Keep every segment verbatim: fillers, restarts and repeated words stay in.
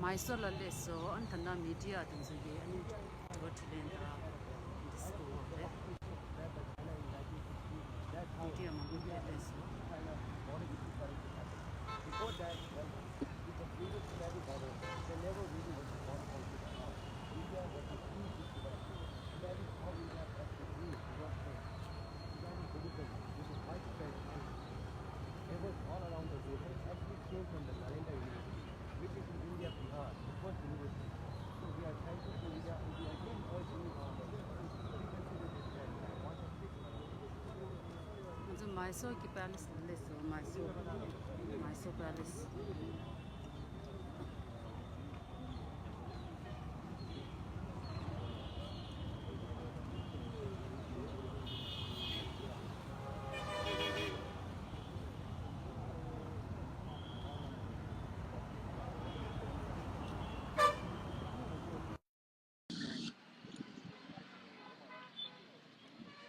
མའི་སོར་ལ་སླེབས་སོང་། ཨ་ནི་ད་ལྟ་མི་ཌི་ཡ་དེ་ཚོ་གིས་ཨ་ནི་དྲི་བ་དྲིས་ལན་དང་འདི་སྐོར་རེད། མི་ཌི་ཡ་མང་པོ་ཕེབས་སོང་། Before that, well, with the previous Khiladi government, they never really was a strong country. India was a huge Khiladi. Khiladi, how India has to be towards the Khiladi Buddhism, which is widespread and it was all around the world. It actually came from the Nalanda University, which is in India, Bihar, the first university. So we are thankful to India, and we again urge you, uh, to reconsider this plan. I want us to take another look. ང་ཚོ་མའི་སོར་གྱི་པེ་ལེ་སི་ལ་སླེབས་སོང་། མའི་སོར། མའི་སོར་པེ་ལེ་སི། མའི་སོར་པེ་ལེ་སི་ལ་སླེབས་སོང་།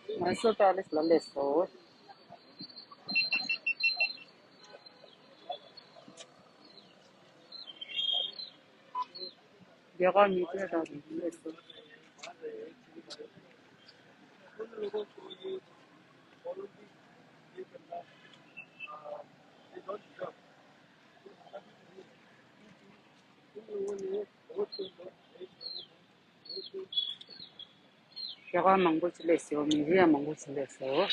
རྒྱ་གར་མི་སེར་དང་སླེབས་སོང་། རྒྱ་གར་མང་པོ་ཅིག་སླེབས་སོང་། མི་རིགས་ཡང་མང་པོ་ཅིག་སླེབས་སོང་།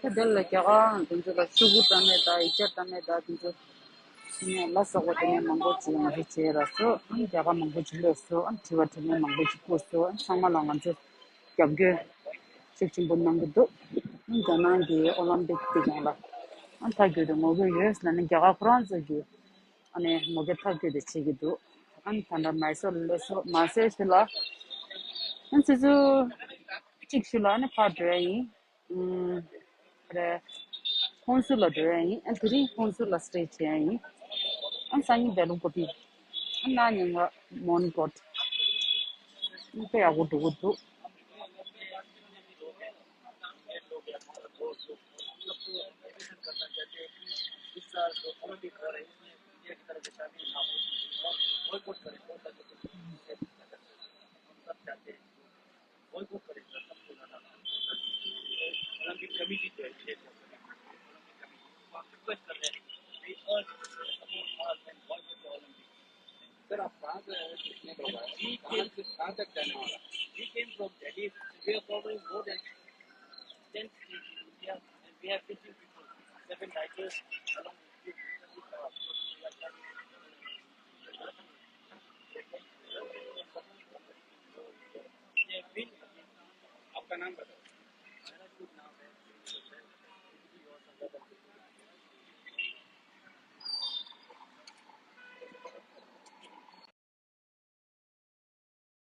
ད་དེ་ལ་རྒྱ་གར་དེ་ཚོ་ལ་ཤོག་གུ་བཀྲམ་མེད་དང་ཡིག་ཆ་བཀྲམ་མེད་དང་དེ་ཚོ་ཤི་ནས་ལ་སོགས་པ་དེ་ནས་མང་པོ་ཅིག་ང་ཚོ་བྱས་ར་སོ། ཨ་རྒྱ་གར་མང་པོ་ཅིག་སླེབས་སོ། ཨ་དྲི་བ་དྲིས་ལན་མང་པོ་ཅིག་ཕུལ་སོ། ཨ་ཚང་མ་ལ་ང་ཚོ་རྒྱབ་སྐྱོར་ཤུགས་ཆེན་པོ་གནང་གི་འདུག་ཨ་རྒྱ་ནག་གི་ཨོ་ལམ་པིག་དེ་སྒང་ལ་ཨ་ཐག་གཅོད་དུ་ངོ་རྒོལ་ཡོད་ཟེར་ན་ནི་རྒྱ་གར་ཁོ་རང་ཚོ་གི་ཨ་ནི་ངོ་རྒོལ་ཐག་གཅོད་དེ་བྱེད་ཀྱི་འདུག་ཨ་ནི་ད་ལྟ་མའི་སོར་ལ་སླེབས་སོ། མ་ཟད་ཕྱི་ལ་ཨ་ཆུ་ཚོད་གཅིག་ཕྱི་ལ་ཨ་ནི་ཕར་འགྲོ་ཡ་ཡིན། ཨུམ། རེད། ཧོན་སུར་ལ་འགྲོ་ཡ་ཡིན། ཨ་དེ་རིང་ཧོན་སུར་ལ་སི་ཊེ་བྱེད་ཡ་ཡིན། ཨ་སང་ཉིན་བེ་ལུང་ཀོ་པི། ཨ་གནངས་ཉིན་ང་མོན་གྷོ་ཊ། ཨ་དཔེ་ཡག་པོ་འགྲོ་གི་འདུག सर, आप कहाँ से आए हो? कितने लोग आए? कहाँ से, कहाँ तक जाने वाला? We came from Delhi. We are covering more than ten states in India, and we have fifteen people, seven riders along with you.